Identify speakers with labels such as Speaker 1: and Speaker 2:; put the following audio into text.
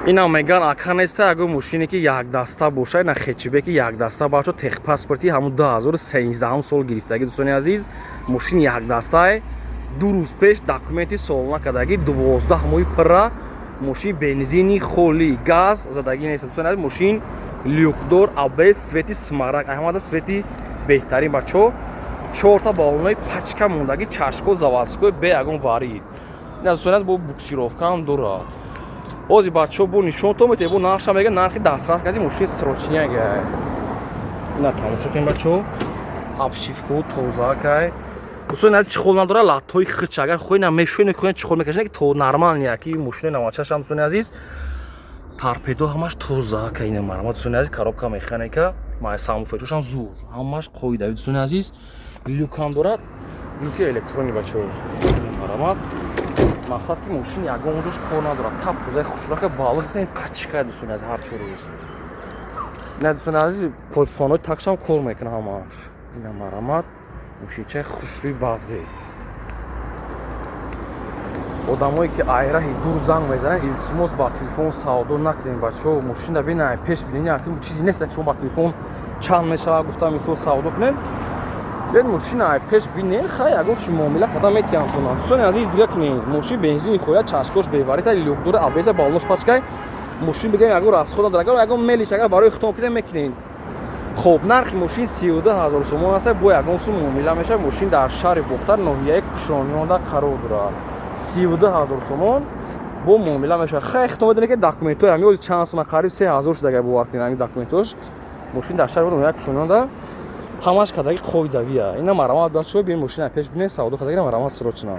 Speaker 1: Инам меган, ака, неста ягон мошине, ки якдаста боша. Ина хэтчбеки якдаста, бачо, техпаспорти ҳамун 2013 сол гирифтаги. Дӯстони азиз, мошин якдастае, 2 рӯз пеш документи солона кардагӣ, 12 моҳи пурра. Мошин бензини холи, газ задагӣ нест. Дӯстони азиз, мошин люкдор, АБС, цвети смарагд, аҳмада цвети беҳтарин, бачо. Чорта баллонои пачка мондагӣ, чашко заводской, бе ягон варид. Ина, дӯстони азиз, бо буксировкаам дорад. Ози, бачаҳо, бо нишонто мете, бо нархша мега, нархи дастрас карди. Мошини срочныйга. Ина тамошо кунем, бачаҳо, обшивку тоза кай. Дӯстони азиз, чехол надора, латтҳои хич. Агар хоҳӣ, на мешӯи, хоҳӣ, чехол мекаши, ки то нормальный ки мошини навачашам. Дӯстони азиз, торпедо ҳамаш тоза кай. Ина марҳамат, дӯстони азиз, коробка, механика, самофетошам зур, ҳамаш қоидави. Дӯстони азиз, люкам дорад, люки электронӣ, бачаҳо. Марҳамат, мақсад ки мошин ягон ҷош кор надорад, тап тозаи хушрака, балло пачка. Дӯстони азиз, ҳар чорӯш. Ина, дӯстони азиз, полифонои такшам кор мекунад ҳамаш. Ина марҳамат, мошинчаи хушрӯи баъзе. Одамое ки айраҳи дур занг мезананд, илтимос, ба телефон савдо накунем, бачаҳо. Мошина бина, пеш бинед, чизе нест, ки шумо ба телефон чанд мешавад гуфта, мисол, савдо кунем. Бед, мошина ай пеш бинед, хай, ягон чи муомила карда метиҳам тона. Дӯстони азиз, дига кунед, мошин бензини хоя, чашкош беварита, люкдора, АБСа, баллош пачкай. Мошин бигем, ягон расход надорад. Агар ягон мелиш, агар барои худтон кунем, мекунед. Хоб, нархи мошин 32 000 сомон аст, бо ягон сум муомила мешавад. Мошин дар шаҳри Бохтар, ноҳияи Кушониёнда қарор дорад. 32 000 сомон, бо муомила мешавад. Хай, худтон медонед, ки документҳои ҳами ози чанд сума, қариб 3000 шуда, бовар кунед, ҳами документҳош. Мошин дар шаҳри ноҳияи Кушониёнда, ҳамаш кадаги қоидавия. Ина марҳамат, бачаҳо, биен, мошина пеш бинед, савдо кадаги. Марҳамат, срочно.